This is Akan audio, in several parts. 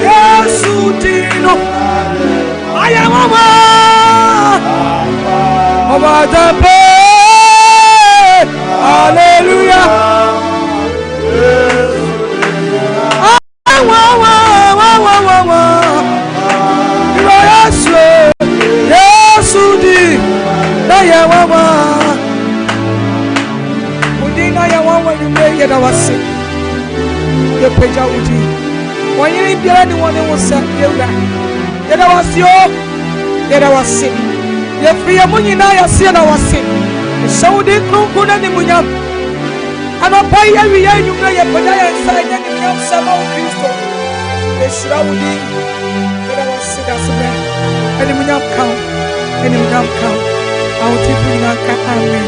Yesu dino. Ayẹ wọ́n wá. Ɔbatampa, hallelujah. Wa wa wa wa wa wa. Ìwà Yesu, Yesu di na yɛ wa wa. Odi na yɛ wa wa nyumire yɛ da wase. Yɛ pagya wo din. Wɔnyere biara ne wɔne wo sɛ yɛwura. Yɛda wase o. Yɛda wase. Yɛfiri yɛn mu nyinaa yɛse yɛda wase. Yɛhyɛ wo din kronkron no animuonyam. Anɔpa yi awie anwummerɛ yɛpagya yɛn nsa ɛnyɛ animuonyam sɛ ma wo Kristo. Yɛhyira wo din. Yɛda wase dasebrɛ. Animuonyam ka wo. Animuonyam ka wo. Ahotefoɔ nyinaa nka amen.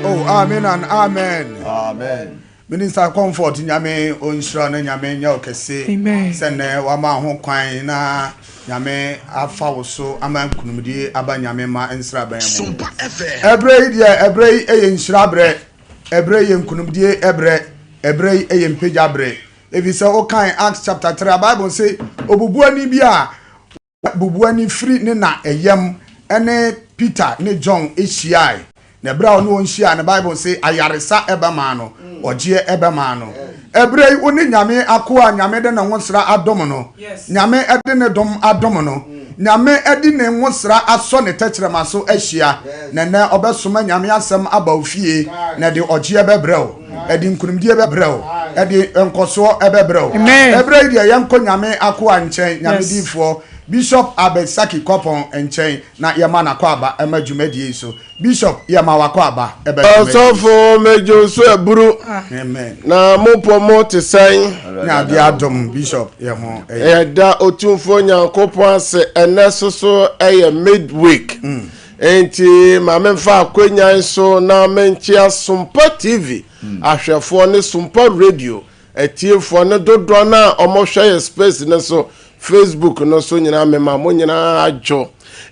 Oh, amen and amen. Amen. Minister Comfort, Nyame onhyira na Nyame nyɛ wo kɛse. Amen. Sɛ nnɛ wama ho kwan na Nyame afa wo so ama nkonimdie aba Nyame ma nsraban mu. Sompa FM. Ɛberɛ yi deɛ, ɛberɛ yi yɛ nhyira berɛ, ɛberɛ yi yɛ nkonimdie berɛ, ɛberɛ yi yɛ mpagya berɛ. Ɛfiri sɛ wokan Acts chapter 3 a, Bible se obubuani bi a bubuani firi ne na ɛyam ne Peter ne John hyiae. Na ɛberɛ a ɔne wɔn hyiae no, Bible se ayaresa ɛbɛmaa no, ɔgyeɛ ɛbɛmaa no. Ɛberɛ yi wo ne Nyame akoa a Nyame de ne nwosra adom no, Nyame de ne dom adom no, Nyame de ne nwosra asɔ ne tɛkyerɛma so ahyia, na ɛnɛ ɔbɛsoma Nyame asɛm aba wo fie, na ɛde ɔgyeɛ bɛbrɛ wo, ɛde nkonimdie bɛbrɛ wo, ɛde nkɔsoɔ ɛbɛbrɛ wo. Amen. Ɛberɛ yi deɛ yɛnkɔ Nyame akoa nkyɛn, Nyame Yes. diifoɔ Bishop Albert Saki Kwapong nkyɛn na yɛma n'akwaaba ɛma dwumadie yi so. Bishop, yɛma w'akwaaba ɛba dwumadie yi so. Ɔsɔfo megye so aburu. Amen. Na mopɔ mo te sɛn? Ne adeɛ adom, Bishop, yɛ ho ɛyɛ. Yɛda Otumfoɔ Nyankopɔn ase, ɛnɛ soso ɛyɛ midweek. Enti ma memfa akwanyan so na menkyea Sompa TV ahwɛfoɔ ne Sompa Radio atiefoɔ ne dodoɔ no a ɔmohwɛ yɛ space no so, Facebook no so nyinaa, mema mo nyinaa adwo.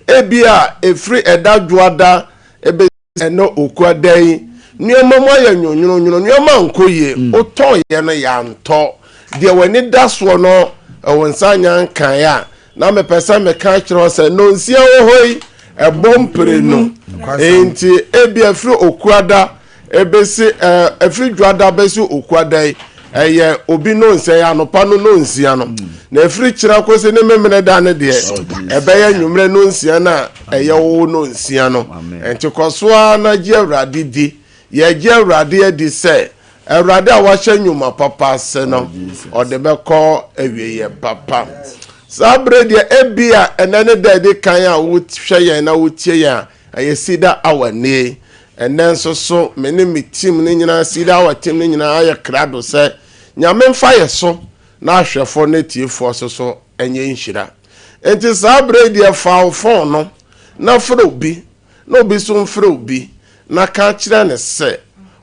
Ebi a ɛfiri ɛda dwoada ebe ɛnɛ okuada yi, nneɛma mu ayɛ nwonwonwono, nneɛma nkɔ yie, wotɔn yɛ no yɛantɔ deɛ w'ani da soɔ no ɛwɔ nsa nya nkan a, na mepɛ sɛ meka kyerɛ wo sɛ nonsia wɔ hɔ yi ɛbɔ mprenu. Nti ebi afiri okuada ebesi ɛfiri dwoada bɛsi okuada yi, ɛyɛ obi nonsia yɛ anɔpa no nonsia no, na efiri kyerɛ kɔsi ne memene da no deɛ, ɛbɛyɛ nwummerɛ nonsia no a ɛyɛ wo nonsia no. Nti kɔ so ara na gye Awurade di. Yɛgye Awurade adi sɛ Awurade a wahyɛ nnwuma papa ase no, ɔde bɛkɔ awieeɛ papa. Saa bere deɛ, ebi a ɛnɛ ne da edi kan a wohwɛ yɛn na wotie yɛn a, ɛyɛ Cedar Hour nie. Ɛnɛ nso so me ne me team no nyinaa, Cedar Hour team no nyinaa, ayɛ krado sɛ Nyame mfa yɛ so na ahwɛfoɔ ne tiefoɔ so so ɛnyɛ nhyira. Nti saa bere deɛ, fa wo phone no na frɛ obi na obi nso mfrɛ obi na ka kyerɛ ne sɛ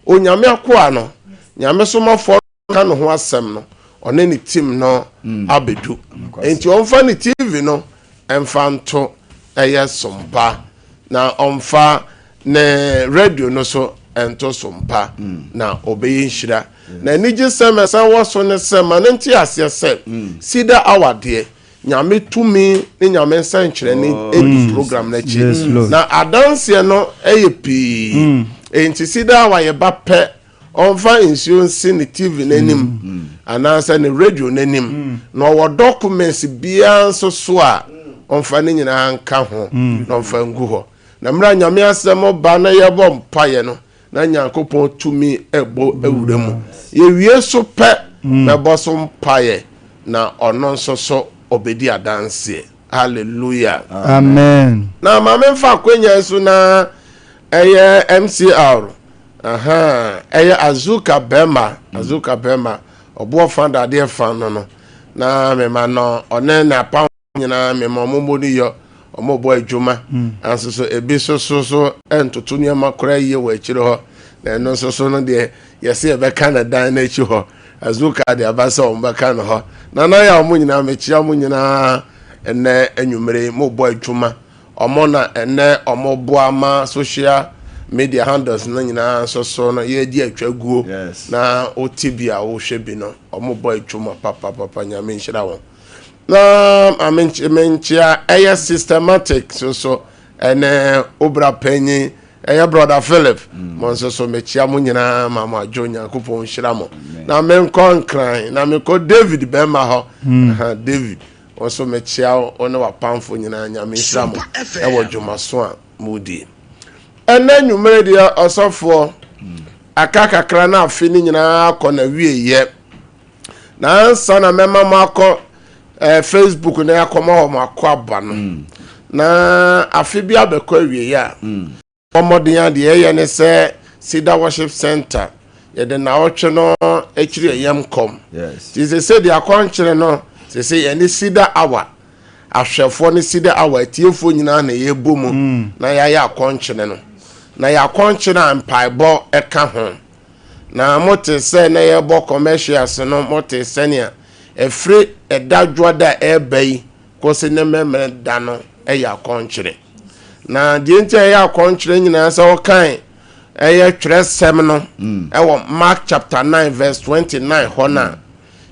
Onyame akoa no, Nyame somafoɔ ka ne ho asɛm no, ɔne ne team no abɛdu. Nti ɔmfa ne TV no ɛmfa nto ɛyɛ Sompa na ɔmfa ne radio no so ɛnto Sompa na ɔbɛyɛ nhyira. Na anigye sɛm ɛsan wɔ so ne sɛ ma ne nte aseɛ sɛ Cedar Hour deɛ, Nyame tumi ne Nyame nsɛnkyerɛnne edi program n'akyi na adanseɛ no ɛyɛ pii. Nti Cedar Hour yɛ ba pɛ, ɔmfa nsuo nsi ne TV n'anim anaasɛ ne radio n'anim, na ɔwɔ documents biara nso so a, ɔmfa ne nyinaa nka ho na ɔmfa ngu hɔ, na mmerɛ a Nyame asɛm ba na yɛbɔ mpaeɛ no na Nyankopɔn tumi ɛbɔ awura mu, yɛwie so pɛ, mɛbɔ so mpaeɛ na ɔno nso so ɔbɛdi adanseɛ. Hallelujah. Amen. Na maame mfa akwanya so na ɛyɛ MCR aha, ɛyɛ Azuka bɛrima, Azuka bɛrima ɔboɔ fa dadeɛ fa no na mema no ɔne n'apam nyinaa, mema ɔmo mmɔ no yɔ, ɔmo bɔ adwuma nanso so ebi so so so ntoto nneɛma koraa yie wɔ akyire hɔ, na ɛno nso so no deɛ, yɛsɛ yɛbɛka no dan n'akyi hɔ. Azuka de aba sɛ ɔmo bɛka no hɔ. Nana yɛ a, ɔmo nyinaa mekyia ɔmo nyinaa ɛnɛ anwummere. Mo bɔ adwuma, ɔmo na ɛnɛ ɔmo boa ma social media handles no nyinaa nso so no yɛdi atwa guo na wote bi a wohwɛ bi no, ɔmo bɔ adwuma papapapa. Nyame nhyira wɔn. Na maame menkyia ɛyɛ systematic so so. Ɛne wo bra panyin ɛyɛ brɔda Philip mo nso so mekyia mo nyinaa ma mo adwo. Nyankopɔn nhyira mo. Na menkɔ Nkran na mekɔ David bɛrima hɔ. Aha, David, wo nso mekyia wo, wo ne w'apamfo nyinaa. Nyame nhyira mo ɛwɔ dwumaso a modi. Ɛnɛ nwummere deɛ, ɔsɔfoɔ, aka kakra na afe no nyinaa akɔ na wieyɛ. Na ansa na mɛma mo akɔ Facebook na akɔma hɔ mo akɔ aba no, na afe bi abɛkɔ awieɛ a, ɔmmɔden adeɛ ɛyɛ ne sɛ Cedar Worship Center yɛde naawɔtwe no akyiri ɛyɛm kɔm. Nti sɛ sɛ deɛ akɔnkyere no sɛ sɛ yɛne Cedar Hour ahwɛfoɔ ne Cedar Hour atiefoɔ nyinaa na yɛbɔ mu na yɛayɛ akɔnkyene no. Na yɛ akɔnkyene a mpaebɔ ɛka ho. Na mote sɛ na yɛbɔ commercials no, mote sɛnea ɛfiri ɛda dwoada a ɛreba yi kɔsi ne mmɛmmerɛ da no ɛyɛ akɔnkyere. Na deɛ nti a ɛyɛ akɔnkyere nyinaa, sɛ wɔkan ɛyɛ twerɛsɛm no ɛwɔ Mark chapter 9 verse 29 hɔ no a,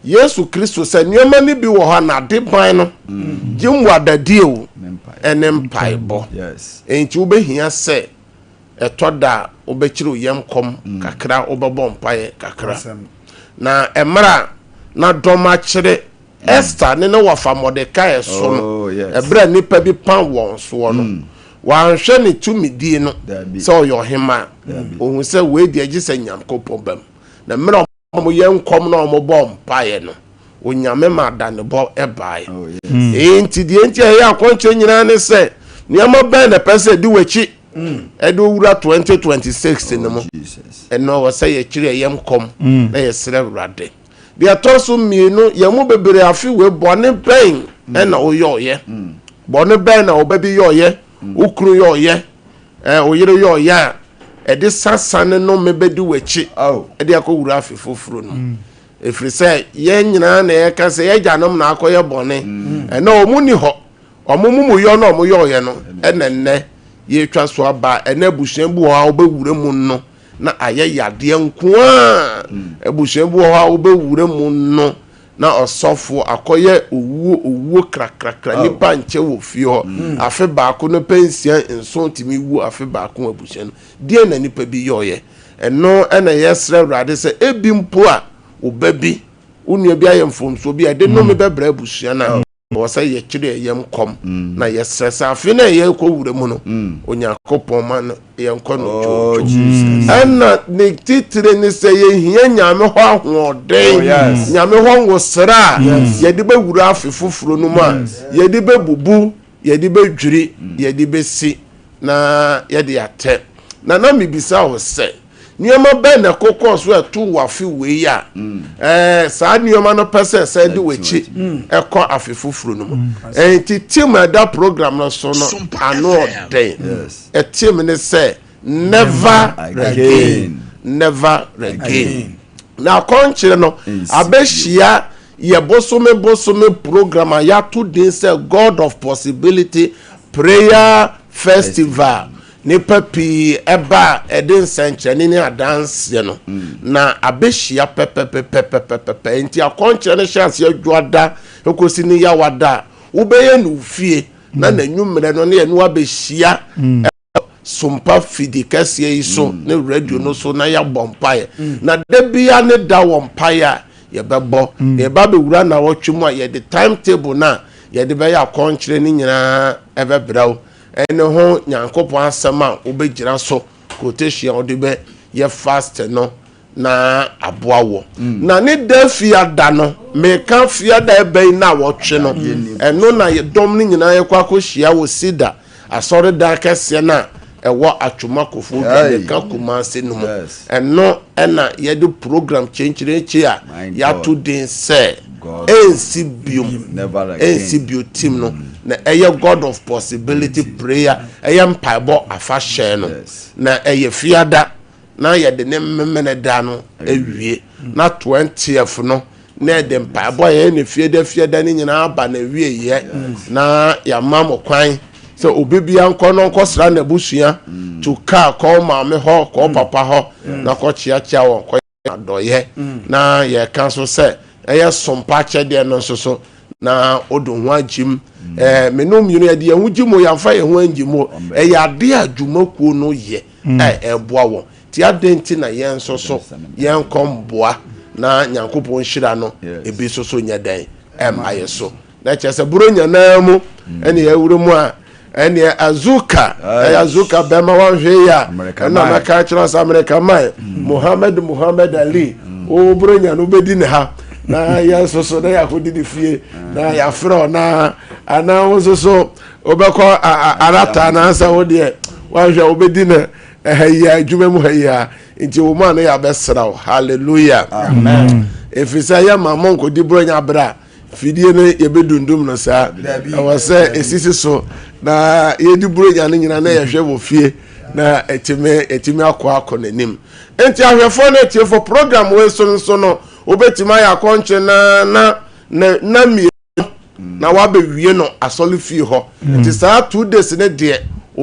Yesu Kristo sɛ nneɛma no bi wɔ hɔ a n'ade ban no gye mmuadadie o ɛne mpaebɔ. Enti wobɛhia sɛ ɛtɔ da a wobɛkyerɛ wo yam kɔm kakra, wobɛbɔ mpaeɛ kakra. Na mmerɛ a na dɔm akyere Esther ne ne wɔfa Mordecai so no, ɛberɛ a nnipa bi pam wɔn soɔ no, wanhwɛ ne tumidie no sɛ ɔyɛ ɔhema. Ɔhu sɛ wei deɛ, gye sɛ Nyankopɔn bam. Na mmerɛ a wɔyɛ nkɔm na wɔbɔ mpaeɛ no, Onyame ma adanebɔ ɛbaeɛ. Nti deɛ nti a ɛyɛ akɔnkyerɛ nyinaa ne sɛ nneɛma bɛn na ɛpɛ sɛ ɛdi w'akyi ɛde owura 2026 no mu? Ɛno wɔ sɛ yɛkyerɛ yɛm kɔm na yɛsrɛ Awurade. Deɛ ɛtɔ so mmienu, yɛn mu bebree, afe wei bɔne bɛn ɛna woyɔɔyɛ? Bɔne bɛn na ɔba bi yɔɔyɛ, wo kunu yɔɔyɛ, wo yere yɔɔyɛ a ɛde sasa ne no mebɛdi w'akyi ɛde akɔwura afe foforɔ no mu? Ɛfiri sɛ yɛn nyinaa na yɛka sɛ yɛagyanom na akɔyɛ bɔne. Ɛnɛ ɔmo ni hɔ, ɔmo mumuyɔ na ɔmo yɔɔyɛ no ɛna nnɛ yɛtwa so aba. Ɛnɛ abusua bi wɔ hɔ a wobɛwura mu no na ayɛ yadeɛ nko a. Abusua bi wɔ hɔ a wobɛwura mu no na ɔsɔfo akɔyɛ owuo owuo krakrakra. Nipa nkyɛ wɔ fie hɔ afe baako no pɛ, nsia nson tumi wu afe baako wɔ abusua no. Deɛ na nipa bi yɔɔyɛ ɛno ɛna yɛsrɛ Awurade sɛ ebi mpo a wo ba bi, wo nua bi ayɛ mfomsoɔ bi a ɛde nnome bɛbrɛ abusua no a, wɔ sɛ yɛkyerɛ yɛm kɔm na yɛsrɛ sɛ afe no a yɛrekɔ wura mu no, Onyankopɔn ma no yɛnkɔ no Oh, dwoodwo. Jesus. Ɛna ne titire ne sɛ yɛhia Nyame hɔ ahoɔden, Oh, yes. Nyame hɔ nwosra a yɛde bɛwura afe foforɔ no mu a yɛde bɛbubu, yɛde bɛdwiri, yɛde bɛsi na yɛde atɛ. Na mebisa wo sɛ nneɛma bɛn na ɛkokɔɔ so ɛto wɔ afe wei a saa nneɛma no pɛ sɛ sɛ de w'akyi ɛkɔ afe foforɔ no mu? Ɛnti team a ɛda program no so no ano ɔden. Ɛteam ne sɛ "Never Again, Never Again". Na akɔnkyerɛ no Nsi abɛhyia yɛ bosome bosome program a yɛato din sɛ God of Possibility Prayer Festival. Nipa pii ɛba a ɛde nsɛnkyerɛnne ne adanseɛ no na abɛhyia pɛpɛpɛpɛpɛpɛ. Nti akɔnkyerɛ no hyɛ aseɛ dwoada ekosi ne yawada a wobɛyɛ no fie na n'anwummerɛ no ne yɛne abɛhyia Sompa fidi kɛseɛ yi so ne radio no so na yɛabɔ mpaeɛ. Na da bia ne da wɔ mpaeɛ a yɛbɛbɔ na yɛba bɛwura nawɔtwe mu a yɛde time table no a yɛde bɛyɛ akɔnkyerɛ no nyinaa ɛbɛbrɛ wo, ɛne ho Nyankopɔn asɛm a wobɛgyina so, quotation a wode bɛyɛ fast no na aboa wɔ. Na ne da fiada no, meka fiada ɛbɛn na wɔtwe no, ɛno na dɔm no nyinaa yɛkɔ akɔhyia wɔ Sida asɔredan kɛseɛ no a ɛwɔ Atwoma Kofoɔ Dwa, meka Kumase no mu. Ɛno ɛna yɛde program kyenkyerenkye a yɛato din sɛ "Ɛnsi Biom, Ɛnsi Bio" team no na ɛyɛ God of Possibility Prayer, ɛyɛ mpaebɔ afahyɛ no. Na ɛyɛ fiada na yɛde ne mmemmene da no awie, na 20th no na yɛde mpaebɔ a yɛyɛ ne fiada fiada no nyinaa aba na awieyɛ, na yɛama mo kwan sɛ obi bia nkɔ no nkɔsra n'abusua, to kaa kɔ maame hɔ, kɔ papa hɔ na kɔkyeakyea wɔn, kɔ adɔyɛ. Na yɛka so sɛ ɛyɛ sompa akyɛdeɛ no nso so. Na wode ho agyim. Ɛɛ me no mmienu yɛde yɛn ho gye mu yɛamfa yɛn ho angye mu. Ɛyɛ adeɛ a dwumakuo no yɛ a ɛboa wɔn. Nti adɛn nti na yɛn nso so yɛnkɔ mboa na Nyankopɔn nhyira no ebi nso so nyɛ dɛn ɛmma yɛ so. Na kyerɛ sɛ Buronya naa mu ɛne yɛwura mu a ɛneɛ Azuka ɛyɛ Azuka bɛma wanhwɛ yi a ɛna mɛka akyerɛ sɛ Amerika man Muhammad Muhammad Ali wo Buronya no wobɛdi ne ha na yɛn nso so na yɛakɔdi ne fie na yɛafrɛ na anaa wo nso so wobɛkɔ arata anaasɛ wo deɛ wanhwɛ wobɛdi ne ɛha yi a adwuma mu ha yi a nti wo mu a na yɛabɛsra wo. Hallelujah. Ɛfiri sɛ yɛ ma mo nkɔdi Buronya berɛ a fidie no yɛbɛdundum no saa. Ɛwɔ sɛ ɛsisi so na yɛdi Buronya no nyina na yɛhwɛ wɔ fie na ɛtumi ɛtumi akɔ akɔ n'anim. Nti ahwɛfoɔ no atiefoɔ, program wei so nso no wobɛtumi ayɛ akɔnkye na na na na mmienu na wabɛwie no asɔre fie hɔ. Nti saa 2 days ne deɛ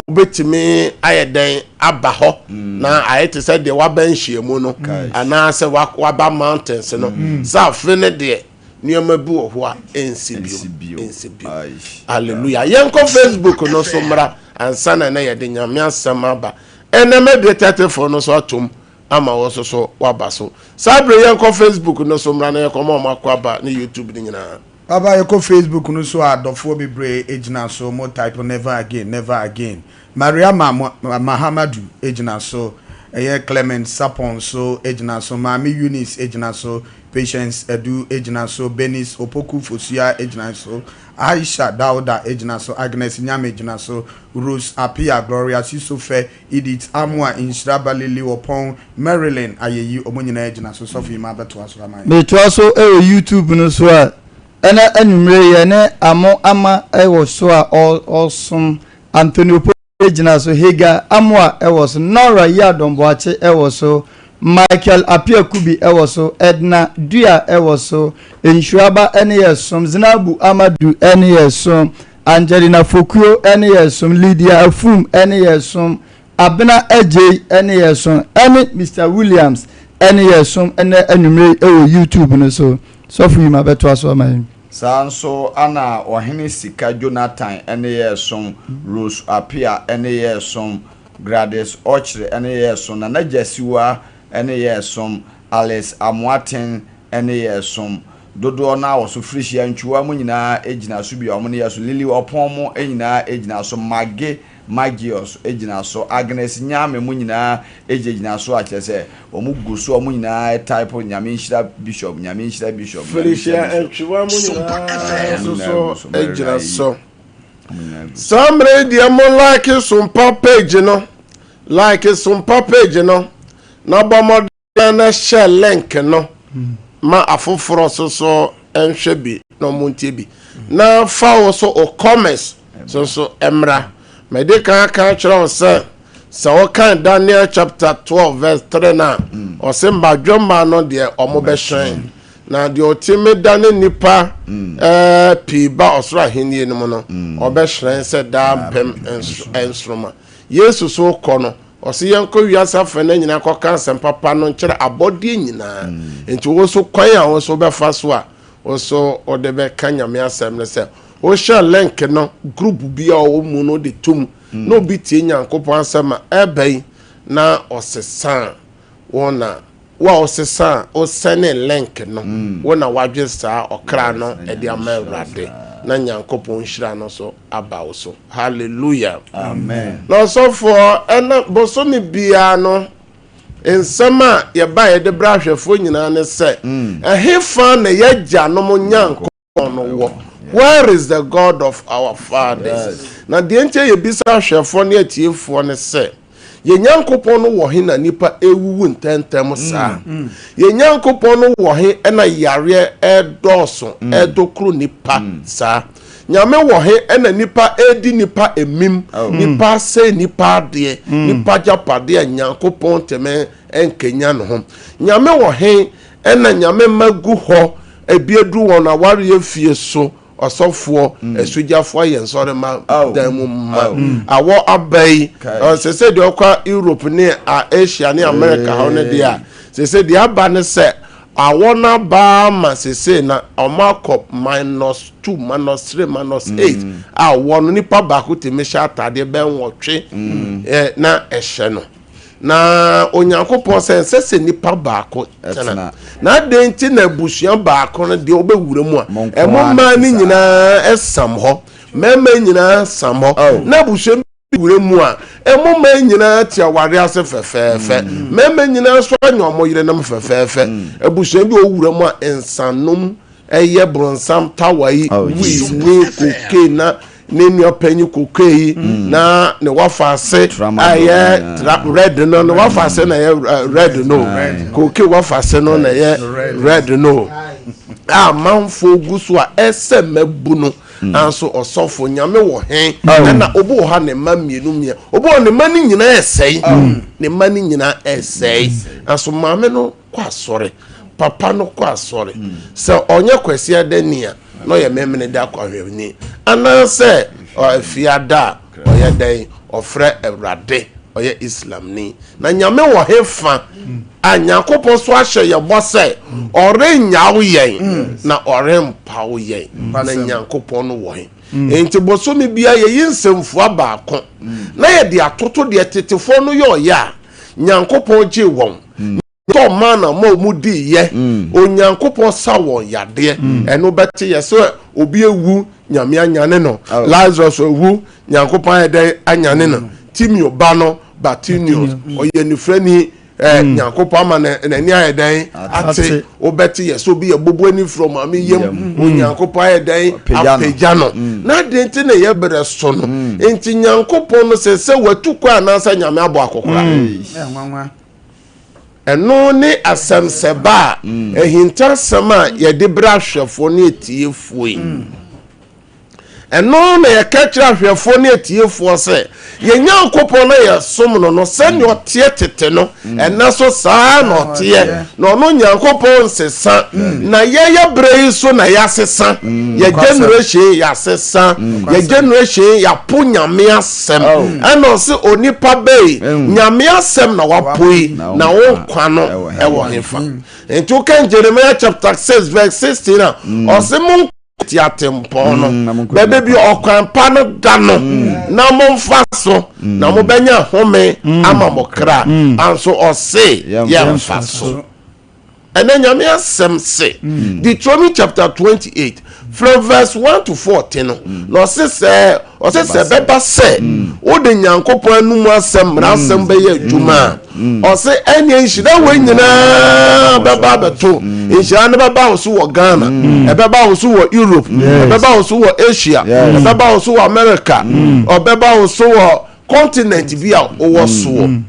wobɛtumi ayɛ dɛn aba hɔ na ayɛ te sɛ deɛ waba nhyiamu no anaasɛ waba mountains no. Sɛ afe ne deɛ nneɛma bi wɔ hɔ a ɛnsi bio, ɛnsi bio. Hallelujah. Yɛnkɔ Facebook no so mmra ansa na na yɛde Nyame asɛm aba. Ɛnɛ mɛbie 34 no so atom ama wɔ so so waba so. Saa bere yɛnkɔ Facebook no so mmra na yɛkɔma ɔmo akɔ aba ne YouTube no nyinaa. Papa, yɛkɔ Facebook no so a, adɔfoɔ bebree gyina so mo type "Never again, never again". Mariama Mahamadu gyina so, ɛyɛ Clement Sapon so gyina so, Maame Eunice gyina so, Patience Edu gyina so, Benis Opoku Fosua gyina so, Aisha Dauda gyina so, Agnes Nyame gyina so, Rose Apia, Gloria Sisofe, Edith Amoa, Nhyira Balili Wɔpɔn, Marilyn Ayeyi, ɔmo nyinaa gyina so. Sɔfo yi ma abɛtoa so ama yɛn. Metoa so wɔ YouTube no so a, ɛna anwummere yɛ ne Amo Ama wɔ so a ɔsom, Anthony Opo gyina so, Hagar Amoa wɔ so, Nora Yiadom Boakye wɔ so, Michael Appiah Kubi wɔ so, Edna Dua wɔ so, Nhyiraba ne yɛ som, Zinabu Amadu ne yɛ som, Angelina Fokuo ne yɛ som, Lydia Afum ne yɛ som, Abena Agyei ne yɛ som, ɛne Mr Williams ne yɛ som ɛnɛ anwummere wɔ YouTube no so. Sɔfo yi ma bɛtoa so ama yɛn. Saa nso ana Ɔhene Sika Jonathan ne yɛ som, Rose Apia ne yɛ som, Gladys Ɔkyere ne yɛ som, Nana Gyasiwa ne yɛ som, Alice Amoaten ne yɛ som. Dodoɔ no a wɔ so Firihyia Ntwiwa mu nyinaa gyina so bi a wɔn ne yɛ so, Lily Ɔpɔn mu nyinaa gyina so, Mage Magios gyina so, Agnes Nyame mu nyinaa gyinagyina so a kyerɛ sɛ wɔn gu so a wɔn nyinaa type "Nyame nhyira Bishop, Nyame nhyira Bishop, Nyame Felicia nhyira Bishop." Ntwiwa mu nyinaa nso Nyinaa so gu so, gyina so. Saa mmerɛ yi deɛ, mo like Sompa page no, like Sompa page no na bɔ mmɔden na hyɛ link no ma afoforɔ so so nhwɛ bi na ɔmo ntie bi na fa wo so o comments so so mmra. Mɛde kan aka kyerɛ wo sɛ sɛ wɔkan Daniel chapter 12 verse 3 na ɔsɛ mbadwemma no deɛ ɔmo bɛhyɛn na deɛ ɔtumi da ne nipa pii ba ɔsoro ahenni no mu no ɔbɛhyerɛn sɛ daa mpem nsoroma. Yesu so kɔ no, ɔsɛ yɛnkɔ wiase afɛ no nyinaa kɔka asɛm papa no nkyerɛ abɔdeɛ nyinaa. Nti wo nso kwan a wo nso wobɛfa so a wo nso wode bɛka Nyame asɛm no sɛ wohyɛ link no group bi a ɔwɔ mu no de tom na obi tie Nyankopɔn asɛm a ɛbɛ yi na ɔsesa wɔn na wo a ɔsesa a wosɛne link no, wo na wadwe saa ɔkra no ɛde ama Awurade na Nyankopɔn nhyira no so aba wo so. Hallelujah. Amen. Na ɔsɔfoɔ, ɛna bosome biara no nsɛm a yɛba yɛde brɛ ahwɛfoɔ nyinaa ne sɛ ɛhefa na yɛagyanom Nyankopɔn no wɔ? Where is the God of our fathers? Na deɛ nti a yɛbisa ahwɛfoɔ ne atiefoɔ ne sɛ yɛn Nyankopɔn no wɔ he na nipa ewuwu ntɛntɛm saa? Yɛn Nyankopɔn no wɔ he ɛna yareɛ ɛdɔɔso ɛdokoro nipa saa? Nyame wɔ he ɛna nipa edi nipa emim, nipa sɛ nipa adeɛ, nipa gyapadeɛ a Nyankopɔn tɛmɛ nkenya ne ho? Nyame wɔ he ɛna Nyame ma gu hɔ ebi edu wɔn awareɛ fie so? Ɔsɔfoɔ, asogyafoɔ ayɛ nsɔrema dan mu ma awɔ aba yi. Ɔsɛ sɛ deɛ ɔkɔ Europe ne Asia ne America hɔ no deɛ a sɛ deɛ aba ne sɛ Awɔ no aba ma sesei na ɔmo akɔ minus 2, minus 3, minus 8 a awɔ no nipa baako tumi hyɛ ataadeɛ bɛyɛ 8 na ɛhyɛ no. Na Onyankopɔn sɛ ɛnsɛ sɛ nipa baako tena. Na adɛn nti na abusua baako no deɛ wobɛwura mu a ɛmo mmaa no nyinaa ɛsam hɔ, mmarima nyinaa sam hɔ, na abusua bi wura mu a ɛmo mmaa nyinaa te aware ase fɛfɛɛfɛ, mmarima nyinaa nso anya ɔmo yerenom fɛfɛɛfɛ. Abusua bi ɔwura mu a nsanom ɛyɛ bronsam tawa yi, wii ne koke na ne nua panyin koke yi na ne wafa ase ayɛ red no, ne wafa ase na ɛyɛ red no, koke wafa ase no na ɛyɛ red no a manfo gu so a ɛsɛ mɛbu no. Nanso ɔsɔfo Nyame wɔ he? Ɛna obi wɔ hɔ a ne mma mmienu mmea, obi wɔ ne mma no nyinaa ɛsɛe, ne mma no nyinaa ɛsɛe. Nanso maame no kɔ asɔre, papa no kɔ asɔre, sɛ ɔnyɛ Kwasi Adani a na ɔyɛ Memene da kɔhwɛni, anaasɛ Fiada a ɔyɛ dɛn ɔfrɛ Awurade, ɔyɛ Islamni. Na Nyame wɔ he fa a Nyankopɔn so ahyɛ yɛ bɔ sɛ ɔrennyaw yɛn na ɔrempaw yɛn. Na Nyankopɔn no wɔ he? Enti bosome bia yɛyi nsɛmfua baako na yɛde atoto deɛ tetefoɔ no yɛ ɔyɛ a Nyankopɔn gye wɔn tɔ mana ma ɔmu di yɛ, Onyankopɔn sa wɔn yadeɛ. Ɛno bɛte yɛ sɛ obi ewu, Nyame anyane no. Lazarus ewu, Nyankopɔn ayɛ dɛn anyane no. Timeo ba no, Bartimeus, ɔyɛ nifrani, Nyankopɔn ama n'ani ayɛ dɛn ate. Wobɛte yɛ sɛ obi yɛ bobo ani firi ɔmaame yam, Onyankopɔn ayɛ dɛn apagya no. Na adeɛ nti na yɛ berɛ so no nti Nyankopɔn no sɛ watu kwan anaasɛ Nyame abɔ akɔkora. Ɛno ne asɛmsɛba a ahintasɛm a yɛde brɛ ahwɛfoɔ ne atiefoɔ yi. Ɛno na yɛka kyerɛ ahwɛfoɔ ne atiefoɔ sɛ yɛn Nyankopɔn na yɛsom no no sɛnea ɔteɛ tete no, ɛnɛ so saa na ɔteɛ, na ɔno Nyankopɔn nsesa. Na yɛyɛ berɛ yi so na yɛasesa, yɛ generation yɛasesa, yɛ generation yɛapo Nyame asɛm. Ɛna ɔse onipa bɛyi Nyame asɛm na wapo yi, na wo nkwa no ɛwɔ hefa? Nti wokan Jeremiah chapter 6 verse 16 a, ɔse mo ti atempɔn no bɛbɛ bi ɔkwan pa no da no na momfa so na mobɛnya home ama mo kra. Anso ɔse yɛmfa so. Ɛnɛ Nyame asɛm se Deuteronomy chapter 28 from verse 1 to 14 no, na ɔse sɛ ɔse sɛ bɛba sɛ wode Nyankopɔn anum asɛm mmara asɛm bɛyɛ adwuma a, ɔse ɛneɛ nhyira wei nyinaa bɛba abɛto. Nhyira no bɛba wo so wɔ Ghana, ɛbɛba wo so wɔ Europe, ɛbɛba wo so wɔ Asia, ɛbɛba wo so wɔ America, ɔbɛba wo so wɔ continent bi a wowɔ soɔ.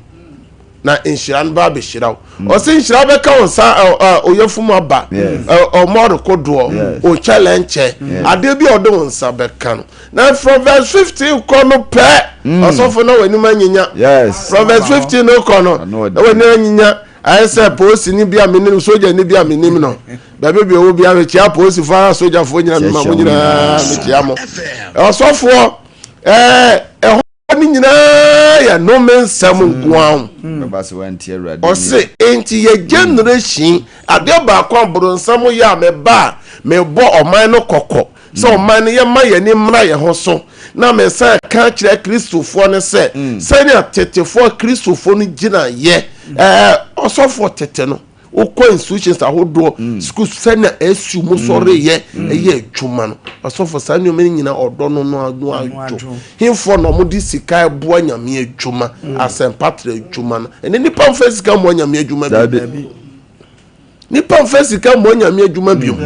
Na nhyira no ba abɛhyira wo. Ɔse nhyira bɛka wo nsa ɔyɛfu mu aba, ɔmɔre kodoɔ, ɔkyɛlɛ nkyɛ adeɛ bi a ɔde wo nsa bɛka no. Na from verse 15 kɔ no pɛ, ɔsɔfo na w'anim anyinya. From verse 15 no kɔ no na w'anim anyinya. Ayɛ sɛ polisi ni bi a menim, soja ni bi a menim no, baabi bi ɔwɔ bi a mekyia polisifoɔ a sogyafoɔ nyina, mema mo nyinaa mekyia mo. Ɔsɔfoɔ ɛhɔ ne nyinaa yɛ nnome nsɛm nko ara. Ɔse enti yɛ generation adeɛ baako a boronsam yɛ a meba a mebɔ ɔman no kɔkɔ sɛ ɔman no yɛma yɛn ani mmra yɛn ho so, na mesan ka kyerɛ Kristofoɔ no sɛ sɛnea tetefoɔ Kristofoɔ no gyina yɛ ɔsɔfoɔ tete no, wokɔ institutions ahodoɔ, schools, sɛnea ɛsu mu sɔre yɛ ɛyɛ adwuma no, ɔsɔfo saa nneɛma no nyinaa ɔdɔ no no ano adwo. Hemfoɔ na wɔde sika ɛboa Nyame adwuma, asɛmpatra adwuma no? Ɛnɛ nipa mfa sika mmoa Nyame adwuma bi, nipa mfa sika mmoa Nyame adwuma biom.